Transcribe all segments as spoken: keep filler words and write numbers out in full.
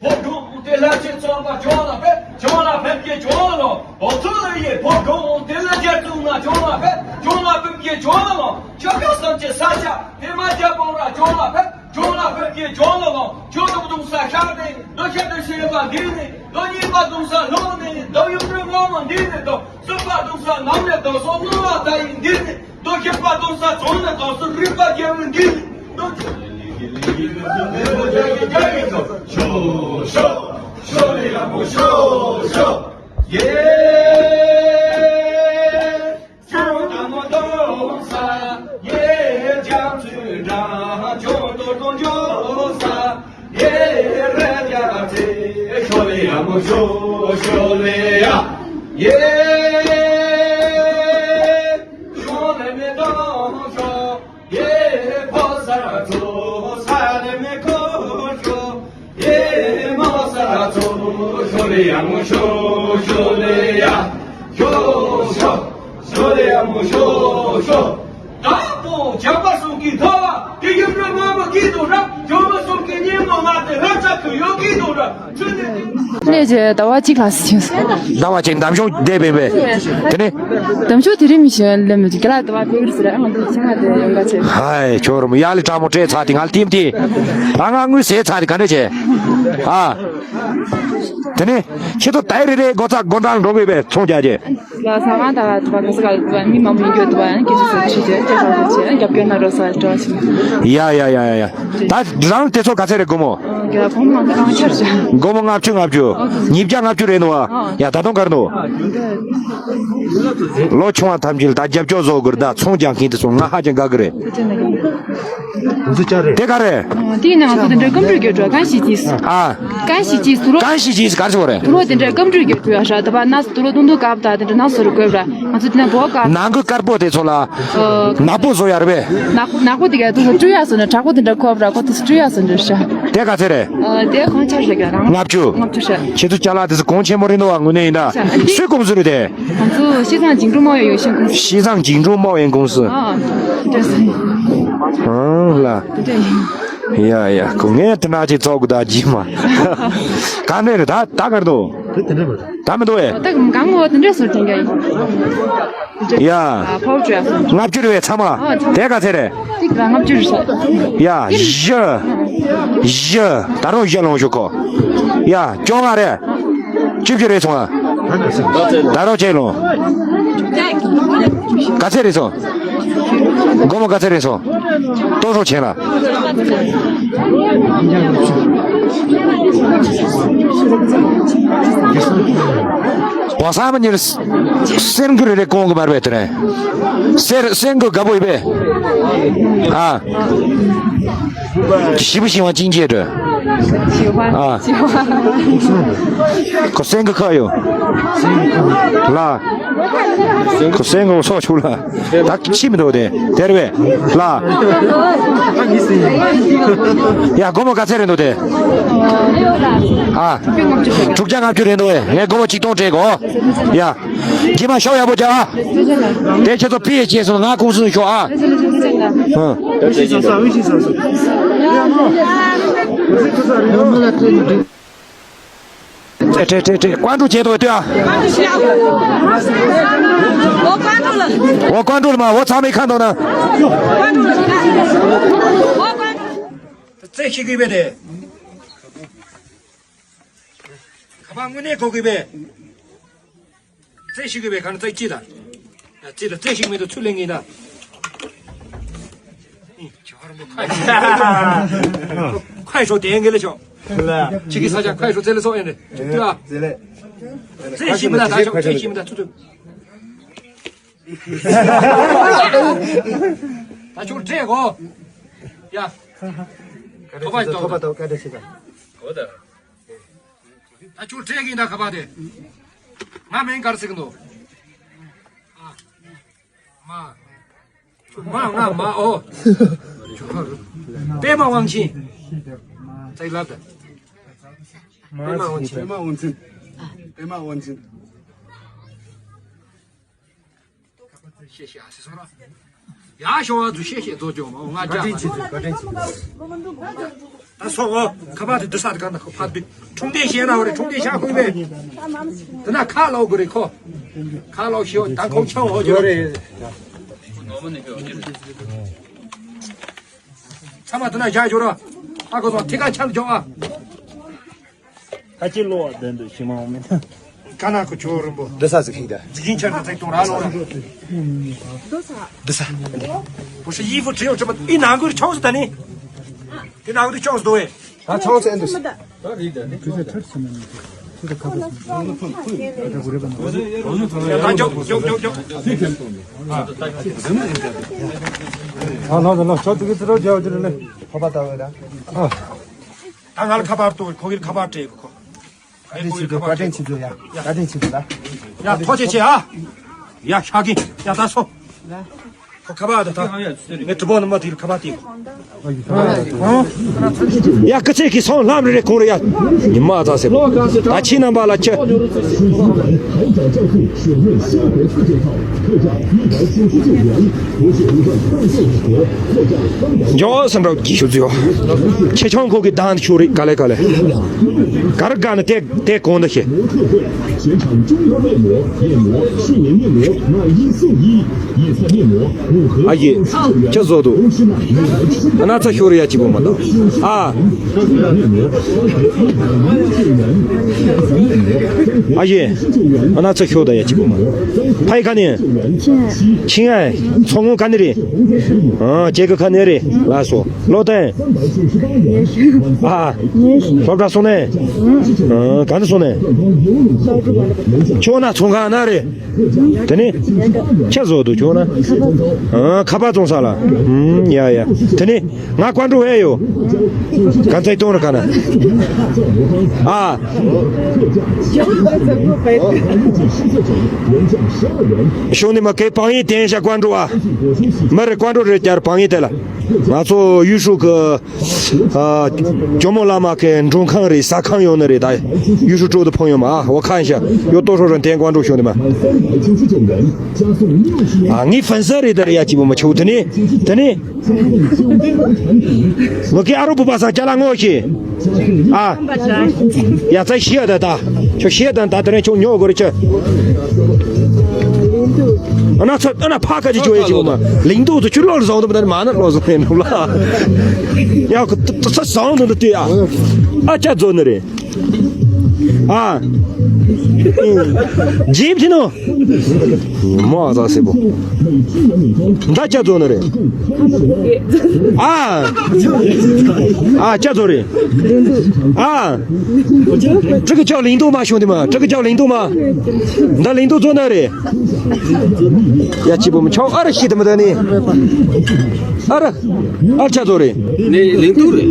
བོད་ལྗོངས་དེ་ལྷ་ཆེན་ཚོགས་པ་ལྗོངས་ལ་ཕེབས། ལྗོངས་ལ་ཕེབས་ཀྱི་ལྗོངས་ལ་ལོ། འོ་ཚོད་ལ་ཡེ་བོད་ལྗོངས་དེ་ལ་རྒྱ་བཙུགས་ན་ལྗོངས་ལ་ཕེབས། ལྗོངས་ལ་ཕེབས་ཀྱི་ལྗོངས་ལ་ལོ། ཆོལ་ཁ་གསུམ་གྱི་ས་ཆ་དེ་མ་རྒྱ་བོད་ར་ལྗོངས་ལ་ཕེབས། ལྗོངས་ལ་ཕེབས་ཀྱི་ལྗོངས་ལ་ལོ། ཆོས་དུང་དུང་ས་ཤར་ནས་ལོ། ཤར་དུ་ཤེས་པ་འདི་ནས་ལོ། གཉིས་པ་དུང་ས་ལྷོ་ནས་ལོ། ཡུམ་རི་ངོ་མ་འདི་ནས་ལོ། གསུམ་པ་དུང་ས་ནམ་ནས་ལོ། སོ་ནོ་བ་ད་ཡིན་འདི་ནས་ལོ། བཞི་པ་དུང་ས་རྫོང་ནས་ལོ། སོ་རི་པ་རྒྱལ་བུ་འདི་ནས་ལོ། ཤོ་ཤོ་ཤོ་ལེ་ཡ་མོ་ཤོ་ཤོ་ཡེ། ཆོས་དང་མོ་དུང་ས་ཡེ། རྒྱ་མཚོའི་འགྲམ་ཆོས་དུང་དུང་འཇོ་ས་ཡེ། རེ་རྒྱ་ཚེ་ཤོ་ལེ་ཡ་མོ་ཤོ་ཤོ་ལེ་ཡ་ཡེ། ཤོ་ལེ་མེ་དུང་ཤོ་ཡེ། ཕོ་ས་ཚོ་ས་ལེ་མེ་ཁོ་ཤོ་ཡེ། མོ་ས་ཚོ་ཤོ་ལེ་ཡ་མོ་ཤོ་ཤོ་ལེ་ཡ་ཤོ་ཤོ། ཞོ་ལེ་ཡ་མོ་ཞོ་ཞོ། དྭགས་པོ་ཇག་པ་སོགས་ཀྱི་ཐོ་བ་དེ་ཡུམ་ར་མ་མོ་གི་དུ་ར། ཇོ་མོ་སོགས་ཀྱི་ཉིན་མོ་ང་དེ་ལྷ་ཆགས་ཀྱི་ཡོ་གི་དུ་ར། ཚུལ་ནི། ལས་ཀྱི་ཟླ་བ་གཅིག་ལ་སི་ཆུང་སོ། ཟླ་བ་གཅིག་འདམ་གཞུང་བསྡད་པའི་བས། དེ་ནི། འདམ་གཞུང་དེ་རིང་མི་ཤེས་ལས་མི་འཇིག་ག་ལ་ཟླ་བ་བེ་རི་སི་ར་ང་དུ་ཆེ་ང་དེ་ཡོང་ག་ཆེ། ཧའི་ཁྱོད་ར་མོ་ཡ་ལི་ཁྲ་མོ་སྤྲད་ཚ་དེ་ང་ལ་ཐིམ་དེ། ཨ་ང་དངུལ་ཟས་ཚ་དེ་ག་འདྲ་བྱས། ཨ། དེ་ནི། ཁྱེད་ཚོ་དལ་རེ་རེ་སྒོ་རྩ་སྒོ་འགྲམ་འགྲོ་དགོས་པས་ཚོང་རྒྱག་རྗེས། ལ་ས་གང་དང་དུ་བ་ག་ས་ག་མི་མང་པོ་ཡིན་རྒྱུ་དུ་བ་ཡང་སྐད་ཆ་ཟེར་ཁྲིད་བྱས་སྐད་ཆ་ཟེར་བྱས་རྒྱབ་སྐྱོར་གནང་རོགས་ཟེར་བཀྲ་ཤིས། ཡ་ཡ་ཡ་ཡ་ཡ། ད་རང་དེ་ཚོ་ག་ཚད་རེད་སྒོར་མོ། རྒྱ་སྒོར་མོ་ང་ཚོ་རང་འཆར་བྱ། སྒོར་མོ་ལྔ་བཅུ་ལྔ་བཅུ། ཉིས་བརྒྱ་ལྔ་བཅུ་རེད་འདུག་བ། ཡ་ད་དུང་ག་རེ་འདུག་ལོ་ཆུང་བ་ཐམས་ཅད་ལ་ད་རྒྱབ་སྐྱོར་བཟོ་དགོས་རེད། ད་ཚོང་རྒྱག་མཁན་དེ་ཚོ་ང་ཧ་ཅང་དགའ་གི་རེད། དེ་ག་རེད། དེ་ཡིན་ན་ང་ཚོ་དེ་འདྲའི་སྐམ་འགྲོས་རྒྱག་འགྲོ་གང་ཞིག་གིས། ཨ། གང་ཞིག་གིས་དུ་ལོ། གང་ཞིག་གིས་ག་རེ་ཟེར་བ་རེད། དུ་ལོ་དེ་འདྲའི་སྐམ་འགྲོས་རྒྱག་འགྲོ་ཡ་ཧྲ། ད་བ་ན་དུ་ལོ་ཏུང་ཏུ་དཀར་པོ་དང་དེ་འདྲ་ན་སོ་རུ་བཀོད་པ་ང་ཚོ་དེ་ན་བོ་དཀར། ནག་པོ་དཀར་པོ་དེ་ཚོ་ལ། ནག་པོ་ནག་པོ་བཟོ་ཡ་རེད་པས། ནག་ནག་པོ་དེ་ག་དུ་སུ་བཀྲུ་ཡ་སོ་ན་དྲག་པོ་དེ་འདྲ་ཁོ་བ་ར་ཁོ་དུ་སུ་བཀྲུ་ཡ་སོ་འདྲ་ཧྲ། དེ་ག་ཚད་རེད། དེ་གང་ཆར་རྒྱག་རང་། ལྔ་བཅུ། ལྔ་བཅུ་ཧྲ། ཁྱེད་ཚོ་ཅ་ལག་དེ་ཚོ་གོང་ཆེན་མོ་རེད་འདུག་བ། དངོས་གནས་ཡིན་ད། སུས་ཀུང་ཟུར་དེ། ང་ཚོ་西藏金州贸易有限公司། 西藏金州贸易公司། ཨ། འདྲ་སོང་། ཨང་ལ། འདྲ་ཡིན། ཡ་ཡ་ཁོ་ངས་དེ་ན་ཅིག་ཚོགས་དགོས་ད་ཇི་མ། ག་ནས་རེད་ད་ད་གར་འདུག་དེ་དེ་འདྲ་མ་རེད། ད་མི་འདུག་ཨེ། ད་གང་གོ་དེ་འདྲ་སོང་དེ་འདྲ་ཡིན། ཡ། ཨ་ཕོ་བྲོས་སོང་། ལྔ་བཅུ་རེད་པས་ཚང་མ། ཨ་དེ་ག་ཚད་རེད། ཏིག་ལ་ལྔ་བཅུ་རེད་ཤག་ཡ་བཞི། བཞི། ད་རུང་བཞི་ལོངས་ཞུ་གོ་ཡ་བཅོ་ལྔ་རེད། བཅུ་བཞི་རེད་སོང་ཨ། ད་རུང་ཆེ་ལོངས། ག་ཚད་རེད་སོང་། སྒོར་མོ་ག་ཚད་རེད་སོང་། ཏོག་ཙམ་བྱས་ལ། བ་ས་མ་ཉེར། སེར་འགུལ་རེ་རེ་གོང་གི་མར་བས་དེ་རེད། སེར་སེར་འགུལ་དགའ་པོ་ཡིན་པས། ཨ། ཞི་བ་ཞི་བ་ཅིང་ཅེ་འགྲོ། ཞི་བ། ཨ། ཞི་བ། ཁོ་སེང་གི་ཁ་ཡོད། ལ། ཁོ་སེང་གི་སོགས་ཆུ་ལ། ད་ཕྱི་མི་འདུག་དེ། དེར་བས། ལ། ཡ་སྒོར་མོ་ག་ཚད་རེད་འདུག་དེ། ཨ། དྲུག་བརྒྱ་ལྔ་བཅུ་རེད་འདུག་ངས་སྒོར་མོ་ཆིག་སྟོང་སྤྲད་གོ་ཡ། རྗེས་མ་ཤོག་ཡག་པོ་རྒྱག་ཨ། དེ་ཁྱེད་ཚོ་ཕི་ཡེ་བྱས་སོང་ང་ཁུངས་སུ་ཤོག་ཨ། ཨ། ཏྲེ་ཏྲེ་ཏྲེ་ཏྲེ་ཀོན་ཀྲུ་བྱེད་དོ་ལྟོས་ཨ། འོ་ཀོན་ཀྲུ་ལ། འོ་ཀོན་ཀྲུ་ལ་མ་འོ་ཚང་མའི་ཁ་འདོན་ན། རྩེ་ཤི་གི་བས་དེ། ཁ་པར་དངོས་གནས་གོ་གི་བས། རྩེ་ཤི་གི་བས་ག་ན་རྩེ་ཅི་ད། ཅི་ད་རྩེ་ཤི་མེད་དུ་ཚུར་ལེན་གི་ད།快手点给了小。这个啥叫快手这里做的？对吧？这里。这新不大，大小，这新不大，这这。他就这个呀。头发头发都盖得起的。好的。他就这个那可怕的。那没干这个都。啊。 མ། མ་ང་མ་ཨོ། པདྨ་དབང་ཆེན། ཙེ་ལབ་ད། པདྨ་དབང་ཆེན། པདྨ་དབང་ཆེན། པདྨ་དབང་ཆེན། ཤེས་ཤེས་ཨ་སི་སོ་ར། ཡ་ཤོ་བ་ཚོ་ཤེས་ཤེས་ཚོ་ཅོ་མ་ང་བཀའ་དྲིན་ཆེ་ཚོ་བཀའ་དྲིན་ཆེ། ད་སོང་ཨོ། ཁ་པར་དེ་འདི་ས་དེ་གང་ན་ཁོ་ཕར་འདི་ཁྲུང་ཏེ་ཤེས་ན་འོ་རེད། ཁྲུང་ཏེ་ཤ་ཁོས་བས། དེ་ན་ཁ་ལོག་དགོས་རེད་ཁོ། ཁ་ལོག་ཤིའོ། ད་ཁོ་ཆང་འོ་རྒྱུ་རེད། ཚང་མ་དེ་ན་བཞག་རྒྱུ་ར། ཨ་ཁོ་ཚོ་ཐི་ཀ་ཆ་ལ་འཇོག་ཨ། ད་ཅི་ལོ་བ་དོན་དུ་ཞི་མ་འོང་མིན། ཀ་ན་ཁོ་ཆོ་རིན་པོ། འདི་ས་ཟིག་ཤིག་ད། ཟིག་ཡིན་ཆར་ད་ཚིག་གཏོང་ར་ལོ་ར། འདི་ས། 不是衣服只有这么一拿过去敲死他呢？你拿过去敲死都哎。 ད་ཆང་ཚན་འདུག་ཟེར། ད་འཇོག་འཇོག་འཇོག་འཇོག་ཨ་ལོ་ལོ་ལོ་ཆོག་ཏུ་གི་ཏུ་རོ་རྒྱག་ཅི་ལེ། ཁ་པར་ལྟ་བས་ད། ཨ། ད་ང་ལ་ཁ་པར་ཏོ་ཁོ་གི་ཁ་པར་སྤྲད་གོ་ཁོ། བཀའ་དྲིན་ཆེ་ཟེར། བཀའ་དྲིན་ཆེ་ཟེར་ཡ། བཀའ་དྲིན་ཆེ་ཟེར་ད། ཡ་ཐོག་ཆེ་ཆེ་ཨ། ཡ་ཤ་གི་ཡ་ད་སོ། ཁོ་ཁ་པར་ད་ད། ངས་དྲི་བ་ནི་མ་དེ་ལ་ཁ་པར་དེ། ཡ་སྐུ་ཚེ་གི་སོང་ལྷམ་རེ་རེ་ཁོང་རེ་ཡ། ཉི་མ་ཚ་ཟེར་བ། ད་ཁྱེད་རྣམ་པ་ལ་ཁྱི། འཇོག་སེམས་རབ་ཀྱི་ཤུ་ཚུ་ཡོ། ཁྱེད་ཆང་ཁོ་གི་དང་ཤུ་རེ་ག་ལེ་ག་ལེ། གར་ག་ནི་དེ་དེ་གོང་དུ་ཤེ། ཨ་ཡེ། ཁྱི་བཟོ་དུ། ཨ་ན་ཚ་ཤོར་ཡ་གཅིག་པོ་མ་གཏོགས། ཨ། ཨ་ཡེ། ཨ་ན་ཚ་ཤོར་ད་ཡ་གཅིག་པོ་མ། ཕ་ཡི་ཁ་ནས། ཆིང་ཨ། ཚོང་ངོ་ག་ནས་རེད། ཨ་ཁྱེད་ཀྱི་ཁ་ནས་རེད་ལ་སོ། ལོ་ཏན། ཨ། སློབ་གྲྭ་སོང་ནས། ཨ་ག་ནས་སོང་ནས། ཁྱོད་ན་ཚོང་ཁང་ན་རེད། དེ་ནི། ཁྱེད་བཟོ་འདུག་ཁྱོད་ན། ཨ་ཁ་པར་བཙོང་ས་ལ། ཨུམ་ཡ་ཡ། དེ་ནི། ང་ཀོན་ཀྲུ་ཨེ་ཡོ། ག་ཚད་གཏོང་ར་ག་ན། ཨ། ཤོང་ནི་མ་ཀེ་པང་ཡི་དེན་ཤ་ཀོན་ཀྲུ་ཨ། མ་རེད་ཀོན་ཀྲུ་རེད་ཀྱར་པང་ཡི་དེ་ལ། ང་ཚོ་ཡུལ་ཤུལ་གི། ཨ། ཇོ་མོ་བླ་མ་གི་མགྲོན་ཁང་རེད་ཟ་ཁང་ཡོད་ནི་རེད་ད། ཡུལ་ཤུལ་དྲུག་ཏུ་ཕང་ཡོད་མ་ཨ་འོ་ཁ་ཤ་ཡོད་ཏོ་ཧྲོ་རོ་དེན་ཀོན་ཀྲུ་ཤོང་ནི་མ། ཨ་ངའི་ཧྥན་སར་རེད་ད་རེད་ཡ་གཅིག་པོ་མ་ཆོག་དེ་ནི། དེ་ནི། ལོ་ཀི་ཨ་རོ་བུ་པ་སང་ཅ་ལག་ངོ་ཤེས། ཨ། ཡ་ཚ་ཤི་ཡ་ད་ད། ཁྱོད་ཤི་ཡ་ད་ད་དེ་རིང་ཁྱོད་ཉོ་དགོས་རེད་ཁྱོད། ཨ་ན་ཚ་ཨ་ན་ཕ་ཁ་ཅིག་ཁྱོད་ཡ་གཅིག་པོ་མ། ལིང་ཏོག་ཏུ་ཁྱོད་ལོར་བཟང་དུ་མ་ད་ནི་མ་ན་ལོ་བཟང་ཡིན་ནོ་ལ། ཡ་ཁོ་ད་ཚ་བཟང་དུ་འདུག་དུས་ཨ། ཨ་ཅག་རྫོགས་ནི་རེད། ཨ། ཇིབ་ཐི་ནོ། མོ་ཨ་ཙག་སེ་པོ། མདའ་ཅག་རྫོགས་ནི་རེད། ཨ། ཨ་ཅག་རྫོགས་རེད། ཨ། ཀྲི་ཀི་ཅག་ལིང་ཏོག་མ་ཤོང་དེ་མ་ཀྲི་ཀི་ཅག་ལིང་ཏོག་མ། མདའ་ལིང་ཏོག་རྫོགས་ནི་རེད། ཡ་གཅིག་པོ་མི་ཆོག་ཨ་ར་ཤི་དེ་མི་ད་ནི། ཨ་ར། ཨ་ཅག་རྫོགས་རེད། ནི་ལིང་ཏོག་རེད།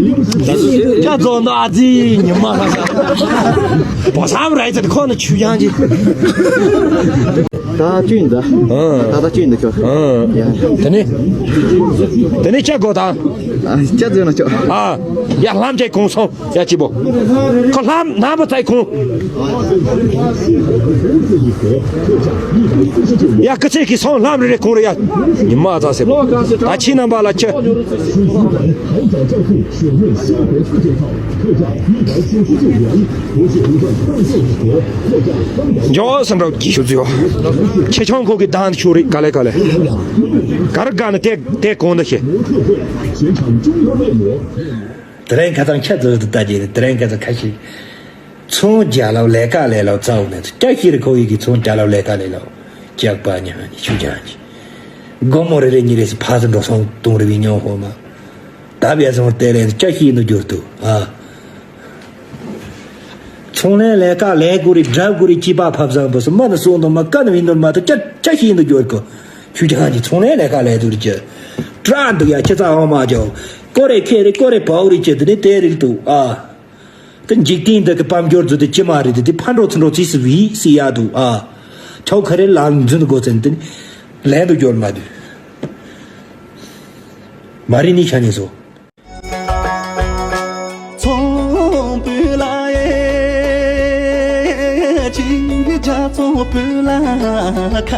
ཅག་རྫོགས་ན་ཨ་ཙི་ཉི་མ་ལ་ས། བོ་སམ་ར་ཡི་ཚ་ཁོ་ན་ཆུ་ཡང་གི། ད་ཅུན་ད། ཨ། ད་ད་ཅུན་ད་ཁྱོད། ཨ། ཡ། དེ་ནི། དེ་ནི་ཅག་གོ་ད། ཨ་ཅག་རྫོགས་ན་ཁྱོད། ཨ། ཡ་ལྷམ་ཅག་གོང་སོང་ཡ་གཅིག་པོ། ཁོ་ལྷམ་ནག་པོ་ཚ་གོང་། ཡ་སྐུ་ཚེ་གི་སོང་ལྷམ་རེ་རེ་གོང་རེ་ཡ། ཉི་མ་ཨ་ཙག་སེ་པོ། ད་ཁྱེད་རྣམ་པ་ལ་ཁྱི། འཇོག་སེམས་རབ་ཀྱི་ཤུ་ཚུ་ཡོ། ཁྱེད་ཆང་ཁོག་གི་དང་ཤུ་རེ་ག་ལེ་ག་ལེ། གར་ག་ནི་དེ་དེ་གོང་ནི་ཤེ། དེ་རིང་ཁ་ཚང་ཁྱི་ཚོ་ལྟ་རྒྱུ་རེད། དེ་རིང་ཁ་ཚང་ཁ་ཤས། ཚོང་རྒྱག་ལབ་ལས་ཀ་ལས་ལབ་རྩ་བ་མེད་དུ་སྐྱ་ཤི་རི་ཁོ་ཡི་གི་ཚོང་རྒྱག་ལབ་ལས་ཀ་ལས་ལབ། ཇག་པ་ཉ་ནི་ཤུ་ཇག་ཅི། སྒོར་མོ་རེ་རེ་གཉིས་རེ་སི་ཕ་ཚོ་འགྲོ་སོང་གཏོང་རེ་བའི་ཉོ་ཧོ་མ། ད་བས་སོང་དེ་ལས་སྐྱ་ཤི་ནུ་འགྱུར་དུ་ཨ། ཚོང་ལས་ལས་ཀ་ལས་དགོས་རེད། སྒྲ་དགོས་རེད། སྐྱིད་པ་ཕབ་བཟང་པོ་སུ་མ་ནི་སོང་དུ་མ་ཀ་ནི་བིན་དུ་མ་དུ་ཅ་ཅ་ཤི་ནུ་འགྱུར་གོ། ཆུ་ཆང་གི་ཚོང་ལས་ལས་ཀ་ལས་དུ་རེད་ཅི། ཀྲ་འདུག་ཡ་ཁྱི་ཚ་ཧོ་མ་ཇོ། ཀོ་རེ་ཁེ་རེ་ཀོ་རེ་བའུ་རེད་ཅི་དེ་ནི་དེ་རིགས་དུ་ཨ། དེ་འཇིག་རྟེན་འདི་གི་དཔལ་འབྱོར་རྫུ་དེ་ཅི་མ་རེད་དེ་དེ་ཕན་འགྲོ་ཚུན་འགྲོ་ཚིག་སི་བི་སི་ཡ་དུ་ཨ། ཆོ་ཁ་རེ་ལ་འཛུན་དགོ་ཚན་དེ་ལན་དུ་འབྱོར་མ་དུ། མ་རེད་ནི་ཆ་ནི་སོ། ཚོང་དཔོན་ལགས་ཨེ། ཅིག་རྒྱ་ཚོང་དཔོན་ལགས་ཁ་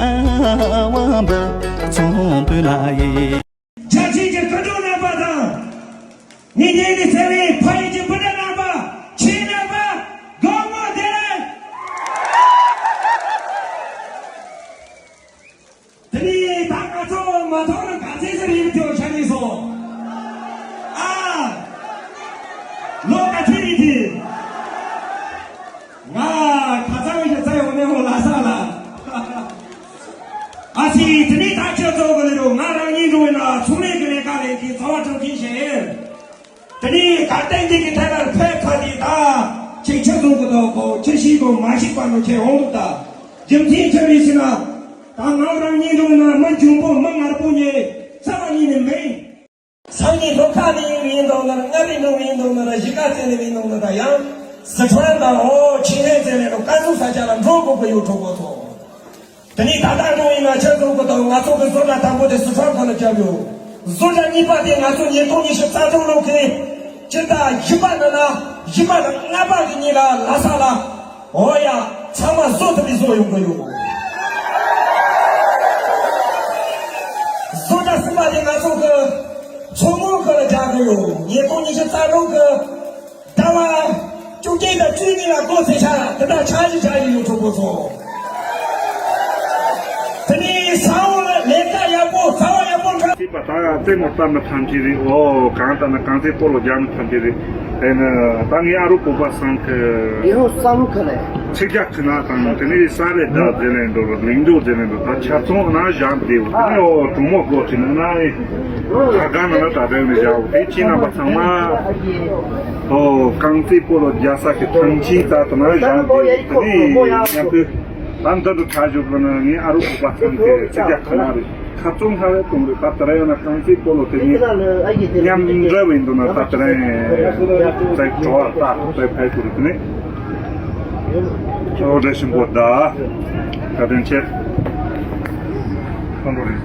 བ་འབབ་ཚོང་དཔོན་ལགས་ཨེ། རྒྱ་ཆེན་གྱི་སྐུ་མགྲོན་རྣམ་པ་དང་། ངེད་གཉིས་ནས་བརྩེ་བའི་ཕ་ཡུལ་གྱི་སྤུན་ཟླ་རྣམ་པ། ཁྱེད་རྣམ་པ་སྒོར་མོ་བདེ་ལེགས། དེ་ནས་ད་ང་ཚོ་མ་ཐོག་ནས་ག་ཚོད་ཟེར་ཡིན་ཐོས་ཆ་ནས་སོང་། ཨ། ལོ་ག་ཚོད་ཡིན་དེ། ང་ཁ་ཚང་ཞིག་བཙལ་ཡོང་ནས་འོ་ལ་ས་ལ། ཨ་སི་དེ་ནས་ད་ཁྱོད་ཚོ་གི་ལས་རོགས། ང་རང་ཉིད་འགྲོ་བའི་ན་ཚོང་ལས་ཀྱི་ལས་ཀ་ལས་ཀྱི་ཚོ་བ་གྲུབ་མཁན་ཞིག་ཡིན། དེ་ནས་གར་བསྟན་འདི་གི་ཐད་ལ་ཕེབས་ཁ་དེ་ད་ཅིག་ཆུ་བཟུང་གི་འདུག་གོ། ཆུ་ཤིག་གོ་མ་ཤིག་པ་ནོ་ཁྱེད་འོང་འདུག་ད་རྒྱུ་མཚན་ཆི་རེད་ཟེར་ན། ད་ང་རང་ཉིད་འགྲོ་ན་མི་འཇོན་པོ་མི་ངར་པོ་ཉེ་རྩ་བ་ཉིད་ནས་མིན། སང་ཉིན་ལྷོ་ཁ་ནས་ཡིན་འདུག་ན། མངའ་རིས་ནང་ཡིན་འདུག་ན། གཞིས་ཀ་རྩེ་ནས་ཡིན་འདུག་ན། ད་ཡང་སི་ཁྲོན་དང་ཨོ་ཆིན་ཧྲན་རྩེ་ནས་ནོ་ཀན་སུའུ་ས་ཆ་ལ་འགྲོ་དགོས་ཀྱི་ཡོད། གྲོགས་པོ་ཚོ། དེ་ནས་ད་ལྟ་འགྲོ་ཡིན་ན་ཆུ་བཟོ་གི་དང་། ང་ཚོ་གི་བཟོ་གྲྭ་དང་པོ་དེ་སི་ཁྲོན་ཁོ་ན་བརྒྱབ་ཡོད། བཟོ་གྲྭ་གཉིས་པ་དེ་ང་ཚོ་ཉིས་སྟོང་ཉི་ཤུ་རྩ་དྲུག་ལོ་གི་སྤྱི་ཟླ་བཞི་པ་ནང་ན། བཞི་པ་དང་ལྔ་པ་གི་ཉིན་ལ་ལྷ་ས་ལ། འོ་ཡ། ཚང་མ་བཟོ་ཐུབ་པའི་བཟོ་ཡོང་གི་ཡོད། བཟོ་གྲྭ་གསུམ་པ་དེ་ང་ཚོ་གི་མཚོ་སྔོན་ཁུལ་ལ་རྒྱག་གི་ཡོད། ཉིས་སྟོང་ཉི་ཤུ་རྩ་དྲུག་གི་ཟླ་བ་བཅོ་བརྒྱད་དང་བཅུ་གཉིས་ལ་སྒོ་ཕྱེ་ཆ་དེ་འདྲ་འཆར་གཞི་བཞག་ཡོད། གྲོགས་པོ་ཚོ། དེ་ནས་ས་འོག་ལ་ལས་ཀ་ཡག་པོ། རྩ་བ་ཡག་པོ་འཕྲོད། ཅེས་པ་ད་རྩེད་མོ་ལྟ་མི་ཐམས་ཅད་རེད། ཨོ་གང་ལྟར་ན་རྐང་རྩེད་སྤོ་ལོ་རྒྱག་མི་ཐམས་ཅད་རེད། དེ་ནི་ད་ངའི་ཨ་རུ་བོད་པ་ཚང་གི་ཡིན་ཧོ་བསམ་ཁ་ལས། ཚིག་རྒྱག་ཁུ་ན་དང་དེ་ནས་ས་རེ་ད་དེ་ནས་འགྲོ་རུ་ལིང་འགྲོ་དེ་ནས་འགྲོ། ད་ཆ་ཚང་ན་བཞག་བསྡད་འོ། དེ་ནས་ཨོ་གྲོགས་མོ་སྒོ་ཕྱེ་ན་ན་ཨེ་ཁ་གང་ན་ན་ད་དེ་ནས་བཞག་འོ། དེ་ཁྱེད་རྣམ་པ་ཚང་མ་ཨོ་རྐང་རྩེད་སྤོ་ལོ་རྒྱག་ས་གི་ཐང་ཆེན་ད་དུ་ན་བཞག་བསྡད་འོ། དེ་ནས་མཉམ་དུ་ད་འདི་འདྲ་ཁ་བཞུགས་པ་ན་ངའི་ཨ་རུ་བོད་པ་ཚང་གི་ཚིག་རྒྱག་ཁུ་ན་རེད། ཁ་ཚོན་ཧ་ལས་གཏོང་རེད། ད་ད་ར་ཡོད་ན་རྐང་རྩེད་སྤོ་ལོ་དེ་ནི་མཉམ་འདྲ་བའི་འདུག་ན། ད་ད་ར་ཚེག་བྲོ་བ་ད་ཚེག་ཕལ་ཆེར་དེ་ནི་ཁྱོད་འདྲ་ཞིམ་པོ་ད་ད་དོན་ཆེ་ཁོང་ཁྲོ་རེད།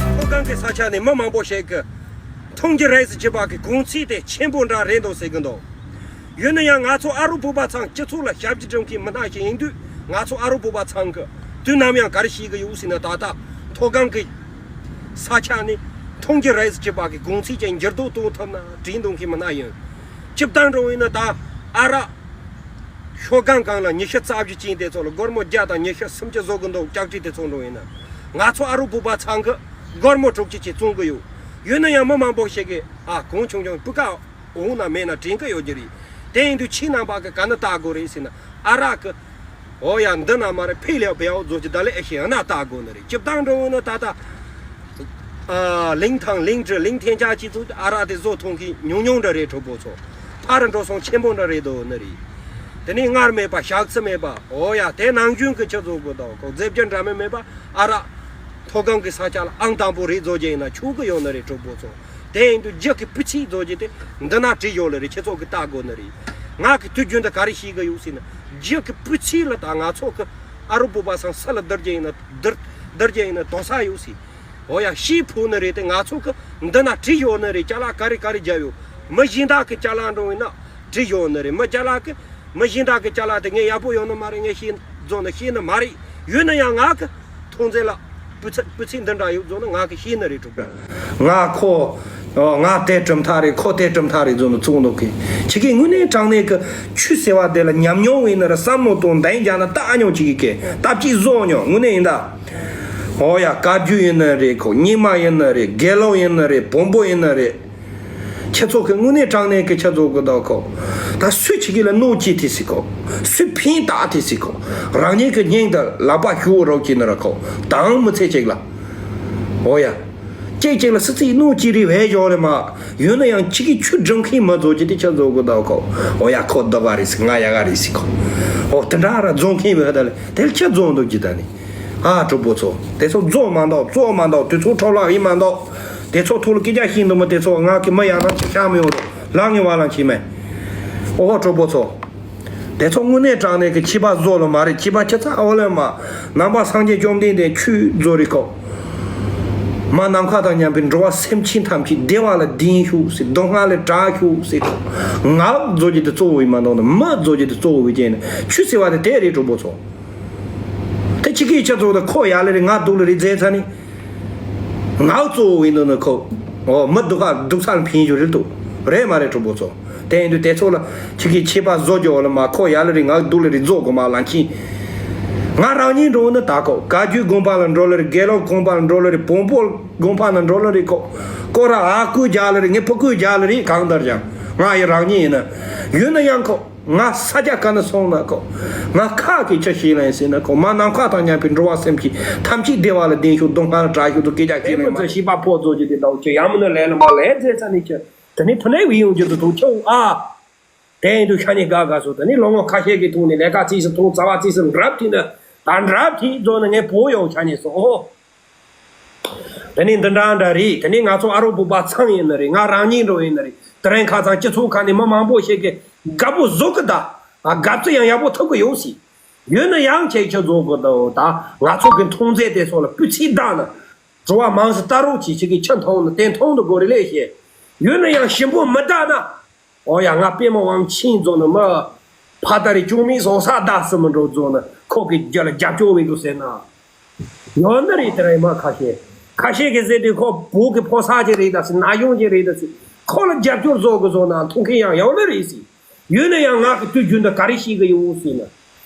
མཐོ་སྒང་གི་ས་ཆ་ནས་མི་མང་པོ་ཞིག་གིས་མཐོང་རྒྱུ་རེད་ཟེར་གྱི་བ་གི་གུང་ཚིགས་དེ་ཆེན་པོ་འདྲ་རེད་འདུག་ཟེར་གི་འདུག་ཡོད་ན་ཡང་ང་ཚོ་ཨ་རུ་བོད་པ་ཚང་སྤྱི་ཚོགས་ལ་ཞབས་ཕྱི་སྒྲུབ་མཁན་མི་སྣ་ཞིག་ཡིན་དུས། ང་ཚོ་ཨ་རུ་བོད་པ་ཚང་གི་དུས་ནམ་ཡང་ག་རེ་བྱེད་གི་ཡོད་ཟེར་ན། ད་ལྟ་མཐོ་སྒང་གི་ས་ཆ་ནས་མཐོང་རྒྱུ་རེད་ཟེར་གྱི་བ་གི་གུང་ཚིགས་ཀྱི་འགྱུར་ལྡོག་གཏོང་ཐུབ་ན་བྲིས་འདུག་མཁན་མི་སྣ་ཡིན། སྤྱིར་བཏང་འགྲོ་ཡིན་ན་ད་ཨ་རག་ཤོག་སྒམ་སྒང་ལ་ཉི་ཤུ་རྩ་བཞི་ཅན་དེ་ཚོ་ལ་སྒོར་མོ་བརྒྱ་དང་ཉི་ཤུ་སུམ་ཅུ་བཟོ་གི་འདུག་ལྕགས་ཀྲི་དེ་ཚོ་འགྲོ་ཡིན་ན། ང་ཚོ་ཨ་རུ་བོད་པ་ཚང་གི་སྒོར་མོ་དྲུག་ཅུ་ཅིག་བཙོང་གི་ཡོད། ཡོད་ན་ཡང་མི་མང་པོ་ཞིག་གིས་ཨ་གོང་ཆུང་ཆུང་སྤུས་ཀ་འོང་ན་མེད་ན་དྲན་གི་ཡོད་རྒྱུ་རེད། དེ་ཡིན་དུས་ཁྱེད་རྣམ་པ་གི་ག་ནས་ལྟ་དགོས་རེད་ཟེར་ན། ཨ་རག་གི་འོ་ཡ་འདི་ན་མ་རེད། ཕེ་ལེ་བེའོ་བཟོ་རྒྱུ་ད་ལེ་ཨེ་ཤེས་ཡང་ན་ལྟ་དགོས་ནི་རེད། སྤྱིར་བཏང་འགྲོ་འོང་ན་ད་ལྟ་ཨ་ལིང་ཐང་ལིང་ཀྲི་ལིང་ཐན་ཅ་ཅི་ཚོ་ཨ་རག་དེ་བཟོ་ཐོང་གི་ཉུང་ཉུང་འདྲ་རེད། གྲོགས་པོ་ཚོ་ཕར་འགྲོ་སོང་ཆེན་པོ་འདྲ་རེད་འདུག་ནི་རེད། དེ་ནས་སྔར་མེད་པ་ཞག་ཚི་མེད་པ། འོ་ཡ་དེ་ནང་ཆུང་གི་ཆུ་བཟོ་དགོས་དང་ཁོ་རྫས་རྒྱུ་འདྲ་མིན་མེད་པ། ཨ་རག་མཐོ་སྒང་གི་ས་ཆ་ལ་ཨང་དང་པོ་རེད་བཟོ་རྒྱུ་ཡིན་ན་ཆོག་གི་ཡོད་ནི་རེད། གྲོགས་པོ་ཚོ། དེ་ཡིན་དུས་རྒྱུ་གི་སྤུས་ཚད་བཟོ་རྒྱུ་དེ་འདི་ན་བྲིས་ཡོད་ལེ་རེད། ཁྱེད་ཚོ་གི་ལྟ་དགོས་ནི་རེད། ང་གི་དུས་རྒྱུན་དུ་ག་རེ་བྱེད་གི་ཡོད་ཟེར་ན། རྒྱུ་གི་སྤུས་ཚད་ལ་ད་ང་ཚོ་གི་ཨ་རུ་བོད་པ་ཚང་སུ་ལ་བསྡུར་རྒྱུ་ཡིན་ན་བསྡུར་བསྡུར་རྒྱུ་ཡིན་ན་དོ་ས་ཡོད་ཟེར། འོ་ཡ་ཤེས་ཕོ་ནི་རེད་དེ། ང་ཚོ་གི་འདི་ན་བྲིས་ཡོད་ནི་རེད། ཅ་ལག་ག་རེ་ག་རེ་བརྒྱབ་ཡོད། མི་གཞན་དག་གི་ཅ་ལག་འགྲོ་ཡིན་ན་བྲིས་ཡོད་ནི་རེད། མི་ཅ་ལག་གི་མི་གཞན་དག་གི་ཅ་ལག་དེ་ངས་ཡག་པོ་ཡོད་ནི་མ་རེད། ངས་ཤེས་བཟོ་ནི་ཤེས་ནི་མ་རེད། ཡོད་ན་ཡང་ང་གི་ཐོན་རྫས་ལ་ སྤུས་ཚད་སྤུས་ཚད་འདི་འདྲ་ཡོད་བཟོ་ན་ང་གི་ཤེས་ནི་རེད་གྲུབ་པ། ང་ཁོ། ང་དེ་གྲུབ་མཐའ་རེད། ཁོ་དེ་གྲུབ་མཐའ་རེད་བཟོ་ན་ཚུགས་འདུག་གི། ཁྱེད་ཀྱིས་དངོས་གནས་དྲང་གནས་ཀྱི་ཆོས་ཟེར་བ་དེ་ལ་ཉམས་མྱོང་ཡིན་ན་རེད། བསམ་བློ་གཏོང་འདང་རྒྱག་ན་ལྟ་ཨ་ཉོ་ཅིག་གི་སྐད་ལྟ་ཅིག་བཟོ་ཉོ་དངོས་གནས་ཡིན་ད། འོ་ཡ། བཀའ་བརྒྱུད་ཡིན་ནི་རེད། ཁོ་རྙིང་མ་ཡིན་ནི་རེད། དགེ་སློང་ཡིན་ནི་རེད། བོན་པོ་ཡིན་ནི་རེད། ཁྱེད་ཚོ་གི་དངོས་གནས་དྲང་གནས་ཀྱི་ཁྱེད་ཚོ་གི་ད་ཁོ། ད་སུས་ཁྱེད་ཀྱི་ལ་གནོད་ཅི་ཐེ་སི་ཁོ། སུས་ཕན་ད་ཐེ་སི་ཁོ། རང་ཉིད་ཀྱི་སྙིང་དང་ལག་པ་ཞུ་རོགས་ཀྱི་ནི་ར་ཁོ། དང་མི་ཚེ་གཅིག་ལ། འོ་ཡ། གཅིག་གཅིག་ལ་སི་སི་གནོད་ཅི་རི་བས་ཞོག་རེ་མ། ཡོད་ན་ཡང་ཁྱེད་ཀྱི་ཆུ་སྒྲིམ་མཁན་མ་བཟོ་ཅི་དེ་ཁྱེད་ཚོ་གི་ད་ཁོ། འོ་ཡ། ཁོ་ད་ག་རེ་སི་ང་ཡ་ག་རེ་སི་ཁོ། འོ་དེ་འདྲ་ར་བཟོ་མཁན་བས་ད་ལེ་དེ་ལ་ཁྱེད་བཟོ་འདུག་ཅི་ད་ནི། ཨ་གྲོགས་པོ་ཚོ། དེ་ཚོ་རྫོགས་མ་འདུག་རྫོགས་མ་འདུག་དེ་ཚོ་འཕྲོ་བརླག་ཡིན་མ་འདུག་དེ་ཚོ་ཐོག་ལ་སྐད་ཆ་བཤད་འདུག་མ། དེ་ཚོ་ང་གི་མི་ཡང་ན་ཅི་བྱ་མི་ཡོང་རོགས་ལག་ངེས་བ་ལང་ཆི་མེད། ཨོ་ཧོ་གྲོགས་པོ་ཚོ། དེ་ཚོ་དངོས་གནས་དྲང་གནས་ཀྱི་ཁྱི་པ་བཟོ་ལོ་མ་རེད། ཁྱི་པ་ཁྱི་ཚ་ཨོ་ལེ་མ། ནང་པ་སངས་རྒྱས་བཅོམ་ལྡན་འདས་ཆོས་བཟོ་རེད་ཁོ། མ་ནམ་མཁའ་དང་མཉམ་པའི་འགྲོ་བ་སེམས་ཅན་ཐམས་ཅད་བདེ་བ་ལ་ལྡན་ཤོག་ཟེར། སྡུག་བསྔལ་ལས་དྲག་ཤོག་ཟེར་ཁོ། ང་བཟོ་རྒྱུ་དེ་གཙོ་བོ་ཡིན་མ་གཏོགས་ནི་མི་བཟོ་རྒྱུ་དེ་གཙོ་བོ་ཡིན་ཅན་ནི་ཆོས་ཟེར་བ་དེ་དེ་རེད་གྲོགས་པོ་ཚོ། དེ་ཁྱི་ཁྱི་ཁྱི་ཚོ་དང་ཁོ་ཡ་ལེ་རེད། ང་སྡུག་ལེ་རེད་ཟེར་ཚ་ནི། ང་གཙོ་བོ་ཡིན་ནོ་ནི་ཁོ། འོ་མི་སྡུག་ག་སྡུག་ས་ལ་ཕན་རྒྱུ་རེད་འདུག་རེད་མ་རེད་གྲོགས་པོ་ཚོ། དེ་ཡིན་དུས་དེ་ཚོ་ལ་ཁྱི་ཁྱི་ཁྱི་པ་བཟོ་རྒྱུ་འོ་ལ་མ་ཁོ་ཡ་ལེ་རེད། ང་སྡུག་ལེ་རེད་བཟོ་དགོས་མ་ལ་ཁྱི། ང་རང་ཉིད་འགྲོ་ནི་ད་ཁོ་བཀའ་བརྒྱུད་དགོན་པ་ལ་འགྲོ་ལེ་རེད། དགེ་སློང་དགོན་པ་ལ་འགྲོ་ལེ་རེད། བོན་པོ་དགོན་པ་ལ་འགྲོ་ལེ་རེད་ཁོ། ཁོ་ར་ཨ་ཁུ་རྒྱ་ལེ་རེད། ངས་ཕུ་ཁུ་རྒྱ་ལེ་རེད། གང་ལྟར་ཀྱང་ང་ཡི་རང་ཉིད་ཡིན་ན་ཡོད་ན་ཡང་ཁོ། ང་ས་ཆ་ག་ན་སོང་ན་ཁོ། ང་ཁ་གི་ཆ་ཤེས་ལན་ཟེར་ན་ཁོ། མ་ནམ་མཁའ་དང་མཉམ་པའི་འགྲོ་བ་སེམས་ཅན་ཐམས་ཅད་བདེ་བ་ལ་ལྡན་ཤོག་སྡུག་བསྔལ་དྲག་ཤོག་ཏུ་སྐད་ཆ་ཤེས་ལན་མ། ཤིས་པ་ཕོ་ཚོ་ཅི་དེ་དག་ཅི་ཡང་མིན་ན་ལས་ལ་མ་ལས་ཟེར་ཚ་ནི་ཁྱི། དེ་ནི་ཕུ་ནས་བི་ཡོང་རྒྱུ་དུ་དུ་ཁྱོད་ཨ། དེ་ཡིན་དུ་ཤ་ཉེ་དགའ་དགའ་སོ། དེ་ནི་ལོ་ངོ་ཁ་ཤས་ཀྱི་ཐུང་ནི་ལས་ཀ་རྩིས་སུ་ཐུང་རྩ་བ་རྩིས་སུ་འགྲབ་ཐིན་ད་ད་འགྲབ་ཐིན་རྫོགས་ནི་ངས་བོ་ཡོང་ཤ་ཉེ་སོ། དེ་ནི་འདི་འདྲ་འདྲ་རེད། དེ་ནི་ང་ཚོ་ཨ་རོ་བུ་པ་ཚང་ཡིན་ནི་རེད། ང་རང་ཉིད་འགྲོ་ཡིན་ནི་རེད། དེ་རིང་ཁ་སང་སྤྱི་ཚོགས་ཁ་ནས་མི་མང་པོ་ཞིག་གིས་དགའ་པོ་བཟོ་གི་ད། ཨ་དགའ་བསུ་ཡང་ཡག་པོ་ཐུབ་གི་ཡོད་སྲིད། ཡོད་ན་ཡང་ཁྱེད་ཁྱོད་བཟོ་གི་ད། ད་ང་ཚོ་གི་མཐོང་ཚད་དེ་ཚོ་ལ་སྤུས་ཚད་བདག་ན། འགྲོ་བ་མང་སུ་ལྟ་རོགས་གྱིས་ཁྱེད་ཀྱི་ཁྱི་མཐོང་ནི་དེ་མཐོང་དུ་དགོས་རེད་ལས་ཤེས། ཡོད་ན་ཡང་ཞིམ་པོ་མི་བདག་ན། ཨོ་ཡ་ང་པད་མ་དབང་ཆེན་རྫོགས་ནི་མི། ཕ་ད་རེ་ཅུང་མིན་སོང་ས་བདག་སུ་མི་འགྲོ་རྫོགས་ནི་ཁོ་གི་རྒྱ་ལ་རྒྱབ་སྐྱོར་བས་འདུག་ཟེར་ན། ཡོད་ནི་རེད། དེ་རེད་མ་ཁ་ཤས། ཁ་ཤས་ཀྱི་ཟེར་དུས་ཁོ་བོད་ཀྱི་ཕོ་གསར་ཅིག་རེད་ད་ཟེར། ན་གཞོན་ཅིག་རེད་ད་ཟེར། ཁོ་ལ་རྒྱབ་སྐྱོར་བཟོ་དགོས་བཟོ་ན་མཐོང་མཁན་ཡང་ཡོད་ནི་རེད་ཟེར། ཡོད་ན་ཡང་ང་གི་དུས་རྒྱུན་དུ་ག་རེ་ཤེས་ཀྱི་ཡོད་ཟེར་ན།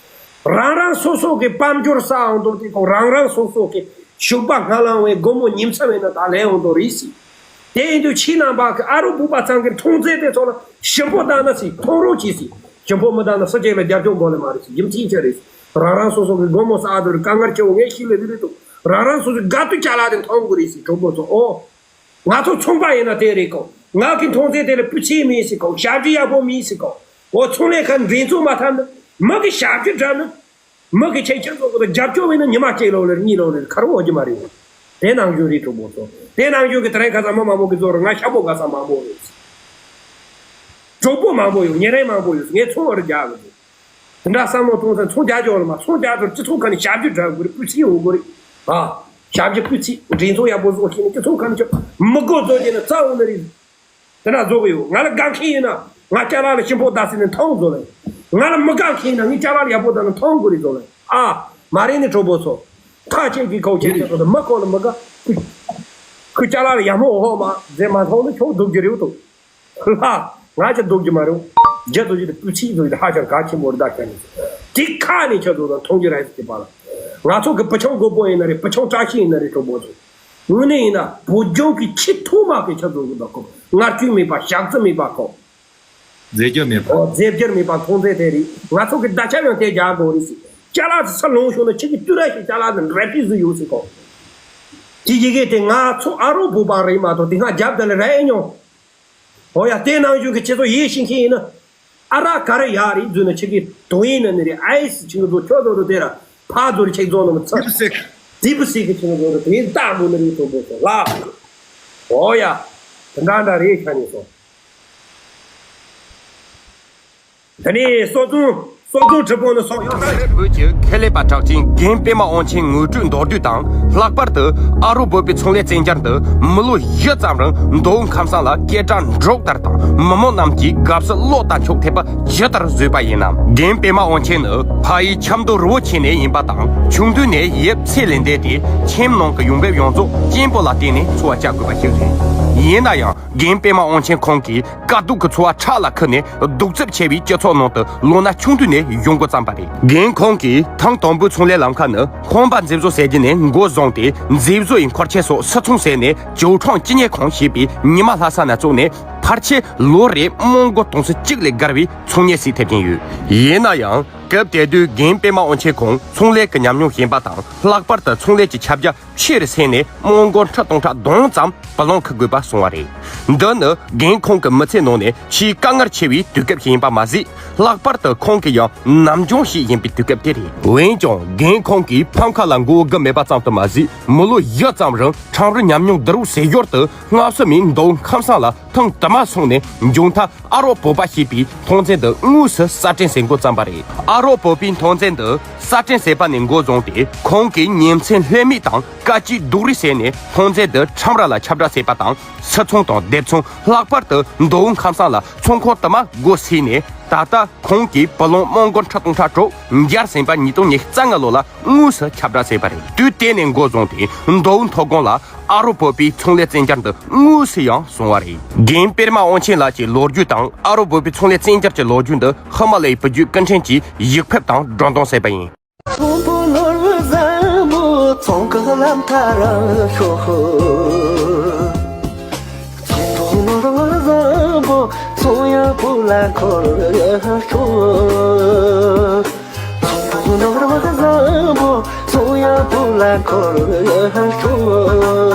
རང་རང་སོ་སོ་གི་དཔལ་འབྱོར་ས་འོང་དོ་དེ་ཁོ་རང་རང་སོ་སོ་གི་ཞུགས་པ་སྔ་ལང་བའི་སྒོ་མོ་ཉིམ་ཚ་བའི་ནང་ད་ལས་འོང་དོ་རེད་ཟེར། དེ་ཡིན་དུས་ཕྱི་ནང་པ་གི་ཨ་རོ་བུ་པ་ཚང་གི་མཐོང་ཚད་དེ་ཚོ་ལ་ཞིམ་པོ་བཏང་ན་ཟེར། མཐོང་རོགས་གྱིས་ཟེར། ཞིམ་པོ་མི་བཏང་ན་སུ་གཅིག་ལ་རྒྱབ་སྐྱོར་དགོས་ལེ་མ་རེད་ཟེར། རྒྱུ་མཚན་ཅི་རེད་ཟེར། རང་རང་སོ་སོ་གི་སྒོ་མོ་ས་ཨ་དོ་རེད། དཀའ་ངལ་ཆེ་བོ་ངས་ཤེས་ལེ་རེད་རེད་དོ། རང་རང་སོ་སོའི་དགའ་སྟོན་ཅ་ལག་དེ་མཐོང་དགོས་རེད་ཟེར། གྲོགས་པོ་ཚོ་ཨོ། ང་ཚོ་ཚོང་པ་ཡིན་ན་དེ་རེད་གོ། ང་གི་མཐོང་ཚད་དེ་ལ་སྤུས་ཚད་མེད་ཟེར་གོ། ཞབས་ཕྱི་ཡག་པོ་མེད་ཟེར་གོ། འོ་ཚོང་ལས་ཁང་འགྲན་ཚོགས་མ་འཐབ་ན་མི་གི་ཞབས་ཕྱི་འགྲན་ན། མི་གི་ཁྱེད་ཁྱེད་ཚོ་གི་རྒྱབ་སྐྱོར་བས་ན་ཉི་མ་གཅིག་ལོ་ལེར་གཉིས་ལོ་ལེར་ཁ་རོག་འོ་རྒྱུ་མ་རེད། དེ་ནང་བཞིན་རེད་གྲོགས་པོ་ཚོ། དེ་ནང་བཞིན་གི་དེ་རིང་ཁ་སང་མི་མང་པོ་གི་ཚོ་རུ་ང་ཤ་པོ་དགའ་ས་མང་པོ་རེད། གྲོགས་པོ་མང་པོ་ཡོད། ཉེ་རིང་མང་པོ་ཡོད། ངས་ཚོང་བར་རྒྱག་གི་འདུག་དེ་འདྲ་བསམ་བློ་གཏོང་ས་ཚོང་རྒྱག་ཆོག་ལ་མ་ཚོང་རྒྱག་ཚོར་སྤྱི་ཚོགས་ཁ་ནས་ཞབས་ཕྱི་འགྲན་དགོས་རེད། སྤུས་ཚད་ཡོང་དགོས་རེད། ཨ། ཞབས་ཕྱི་སྤུས་ཚད་འགྲན་ཚོགས་ཡག་པོ་བཟོ་ཤེས་ནས་སྤྱི་ཚོགས་ཁ་ནས་ཆོག་མི་དགོས་བཟོ་རྒྱུ་ན་རྩ་འོང་ནི་རེད། དེ་འདྲ་བཟོ་གི་ཡོད། ང་ལ་དགའ་མཁན་ཡིན་ན་ང་ཅ་ལག་ལ་ཞིམ་པོ་བདག་སྲིད་ནས་མཐོང་བཟོ་ལེ། ང་ལ་མི་དགའ་མཁན་ཡིན་ན་ངས་ཅ་ལག་ལ་ཡག་པོ་བདག་ན་མཐོང་དགོས་རེད་བཟོ་ལེ། ཨ། མ་རེད་ནི་གྲོགས་པོ་ཚོ། ཐག་ཆད་ཀྱི་ཁོག་ཆད་ཆད་ཚོ་དང་མི་ཁོ་ལ་མི་དགའ། ཁུ་ཅ་ལག་ལ་ཡག་མོ་འོ་མ་མཛེས་མ་མཐོང་ན་ཁྱོད་སྡུག་གི་རེད་དོ། ལྷ། ང་ཅི་འདུག་གི་མ་རེད། རྒྱ་ཚོ་ཅི་དེ་སྤུས་ཚད་ཚོ་ཅི་དེ་ཧ་ཅང་གལ་ཆེན་པོ་རེད་ད་ཁྱེད་ནི། དེ་ཁ་ནས་ཁྱོད་ཚོ་དང་མཐོང་རྒྱུ་རེད་ཟེར་གྱི་པ་ལ། ང་ཚོ་གི་བུ་ཆུང་རྒོད་པོ་ཡིན་ན་རེད། བུ་ཆུང་བཀྲ་ཤིས་ཡིན་ན་རེད་གྲོགས་པོ་ཚོ། དངོས་གནས་ཡིན་ན་བོད་ལྗོངས་ཀྱི་ཆེས་ཐོག་མ་གི་ཁྱོད་ཚོ་གི་བདག་གོ་ངར་སྐྱུག་མེད་པ་ཞག་རྩི་མེད་པ་གོ། རྫས་འགྱུར་མེད་པ། ཨོ་རྫས་འགྱུར་མེད་པ་མཐོང་ཚད་དེ་རེད། ང་ཚོ་གི་ད་ཆ་ཡང་དེ་རྒྱག་དགོས་རེད་ཟེར། ཅ་ལག་ཚི་ས་ལོངས་ཤོར་ན་ཁྱེད་ཀྱི་ཏུ་ར་ཞིག་ཅ་ལག་ནི་རལ་གྲི་བཟོས་ཡོད་ཟེར་གོ། དེ་ཡི་གེ་དེ་ང་ཚོ་ཨ་རོ་བུ་པ་རེད་མ་གཏོགས་དེ་སྔ་རྒྱབ་དེ་ལ་རལ་མྱོང་། ཨོ་ཡ་དེ་ནང་བཞིན་གྱི་ཁྱེད་ཚོ་ཡིད་ཤེས་མཁན་ཡིན་ན། ཨ་ར་ག་རེ་ཡག་རེད་བཟོས་ན་ཁྱེད་ཀྱི་དོན་ཡིན་ན་ནི་རེད། ཨའི་སི་ཁྱེད་ཀྱི་ཚོ་ཁྱོད་ཚོ་རུ་དེ་ར་ཕ་ཚོ་རེ་ཁྱེད་ཚོ་ནི་མི་ཚ། དིབ་སིག་དིབ་སིག་གི་ཁྱེད་ཚོ་རུ་དེ་རྟག་དགོས་ནི་རེད་ཚོ་བོ་ཚོ་ལ། ཨོ་ཡ། དེ་འདྲ་འདྲ་རེད་ཁྱེད་ནི་ཚོ། དེ་ནས་སོ་བཙུན་ གཙོ་བོ་ཁྲི་པོ་ནི་སོགས་ཡོད། བོད་ཀྱི་ཁེ་ལས་པ་གྲགས་ཅན་རྒན་པད་མ་དབང་ཆེན་ངོ་སྤྲོད་མདོར་བསྡུས་དང་། ལྷག་པར་དུ་ཨ་རོ་བོད་པའི་ཚོང་ལས་བཙན་རྒྱལ་འདི་མི་ལོ་བཞི་ཙམ་རིང་མདོ་དབུས་ཁམས་གསུམ་ལ་སྐད་གྲགས་འབྲུག་ལྟར་དང་། མི་མང་རྣམས་ཀྱིས་དགའ་བསུ་བློ་ལྟ་མཆོག་ཐེབས་པ་ཇི་ལྟར་བཟོས་པ་ཡིན་ནམ། རྒན་པད་མ་དབང་ཆེན་ནི་ཕ་ཡུལ་ཆབ་མདོ་རི་བོ་ཆེ་ནས་ཡིན་པ་དང་། ཆུང་དུས་ནས་ཡབ་ཚེ་ལས་འདས་ཏེ་ཁྱིམ་ནང་གི་ཡོང་འབབ་ཡོངས་རྫོགས་གཅེན་པོ་ལ་བརྟེན་ནས་འཚོ་བ་བསྐྱལ་དགོས་པ་ཞིག་རེད། ཡིན་ན་ཡང་། རྒན་པད་མ་དབང་ཆེན་ཁོང་གིས་དཀའ་སྡུག་གི་འཚོ་བ་ཕྲག་ལ་ཁུར་ནས། གདུག་རྩུབ་ཆེ་བའི་སྤྱི་ཚོགས་ནང་དུ་ལོ་ན་ཆུང་དུས་ནས་ཡོང་འགོ་བརྩམས་པ་རེད། རྒན་ཁོང་གིས་ཐེངས་དང་པོའི་ཚོང་ལས་ལམ་ཁ་ནི་ཁང་པ་མཛེས་བཟོ་ཟེར་རྒྱུ་ནས་འགོ་བཟུང་སྟེ། མཛེས་བཟོ་ཡི་འཁོར་ཆས་སོགས་ཕྱིར་ཚོང་ཟེར་ནས། ཅོ་ཁྲང་ཅི་ཉེ་ཁང་ཞེས་པའི་ཉི་མ་ལྷ་ས་ནས་བཙུགས་ནས། ཕལ་ཆེར་ལོ་རེར་དམངས་སྒོར་དུང་སོ་གཅིག་ལས་བརྒལ་བའི་ཚོང་གཉེར་ཞིག་ཐེབས་ཀྱིན་ཡོད། ཡིན་ན་ཡང་། སྐབས་དེ་དུས་རྒན་པད་མ་དབང་ཆེན་ཁོང་ཚོང་ལས་ཀྱི་ཉམས་མྱོང་ཞན་པ་དང་། ལྷག་པར་དུ་ཚོང་ལས་ཀྱི་ཁྱབ་རྒྱ་ཆེ་རུ་སོང་ནས། དམངས་སྒོར་ཁྲི་སྟོང་ཕྲག་བདུན་ཙམ་བུ་ལོན་འཁུར་དགོས་པ་སོང་བ་རེད། འདི་ནི་རྒན་ཁོང་གི་མི་ཚེ་ནང་ནས་ཆེས་དཀའ་ངལ་ཆེ་བའི་དུས་སྐབས་ཤིག་ཡིན་པ་མ་ཟད། ལྷག་པར་དུ་ཁོང་གི་ཡང་ནམ་འཇོན་ཞིག་ཡིན་པའི་དུས་སྐབས་དེ་རེད། འོན་ཀྱང་། རྒན་ཁོང་གིས་ཕམ་ཁ་ལ་མགོ་བོ་སྒུར་མེད་པ་ཙམ་དུ་མ་ཟད། མི་ལོ་བཞི་ཙམ་རིང་ཁྲོམ་རའི་ཉམས་མྱོང་བསྡུ་རུབ་བྱེད་ཞོར་དུ། སྔ་ཕྱི་མའི་མདོ་དབུས་ཁམས་གསུམ་ལ་ཐེངས་དུ་མ་སོང་ནས། མཇུག་མཐར་ཨ་རོ་བོད་པ་ཞེས་པའི་ཐོན་རྫས་འདི་དངོས་སུ་གསར་སྐྲུན་བྱེད་འགོ་བརྩམས་པ་རེད། ཨ་རོ་བོད་པའི་ཐོན་རྫས་འདི་གསར་སྐྲུན་བྱེད་པ་ནས་འགོ་བཟུང་སྟེ། ཁོང་གིས་ཉིན་མཚན་ལྷོད་མེད་དང་། དཀའ་སྤྱད་སྡུག་རུས་བྱས་ནས། ཐོན་རྫས་འདི་ཁྲོམ་ར་ལ་ཁྱབ་བསྒྲགས་བྱས་པ་དང་། ཕྱིར་ཚོང་དང་སྡེབ་ཚོང་། ལྷག་པར་དུ་མདོ་དབུས་ཁམས་གསུམ་ལ་ཚོང་ཁང་དུ་མ་སྒོ་ཕྱེ་ནས། ད་ལྟ་ཁོང་གིས་བུ་ལོན་དམངས་སྒོར་ཁྲི་སྟོང་ཕྲག་དྲུག་བརྒྱབ་ཟིན་པ་ཉིས་སྟོང་ཉི་ཤུ་རྩ་ལྔ་ལོ་ལ་དངོས་སུ་ཁྱབ་བསྒྲགས་བྱས་པ་རེད། དུས་དེ་ནས་འགོ་བཟུང་སྟེ། མདོ་དབུས་མཐོ་སྒང་ལ་ཨ་རོ་བོད་པའི་ཚོང་ལས་བཙན་རྒྱལ་འདི་དངོས་སུ་ཡང་བྱུང་བ་རེད། རྒན་པད་མ་དབང་ཆེན་ལགས་ཀྱི་ལོ་རྒྱུས་དང་། ཨ་རོ་བོད་པའི་ཚོང་ལས་བཙན་རྒྱལ་གྱི་ལོ་རྒྱུས་འདི་ཧི་མ་ལ་ཡའི་བུ་རྒྱུད་སྐུ་ཕྲེང་གིས་ཡིག་ཕེབས་དང་སྒྲོག་འདོན་བྱས་པ་ཡིན། ཚོང་པ་ནོར་བུ་བཟང་པོ་ཚོང་གི་ལམ་ཁ་རག་ཤོག་ཚོང་པ་ནོར་བུ་བཟང་པོ་ཚོང་ཡག་པོ་ལ་འཁོར་ཤོག་ཚོང་པ་ནོར་བུ་བཟང་པོ་ཚོང་ཡག་པོ་ལ་འཁོར་ཤོག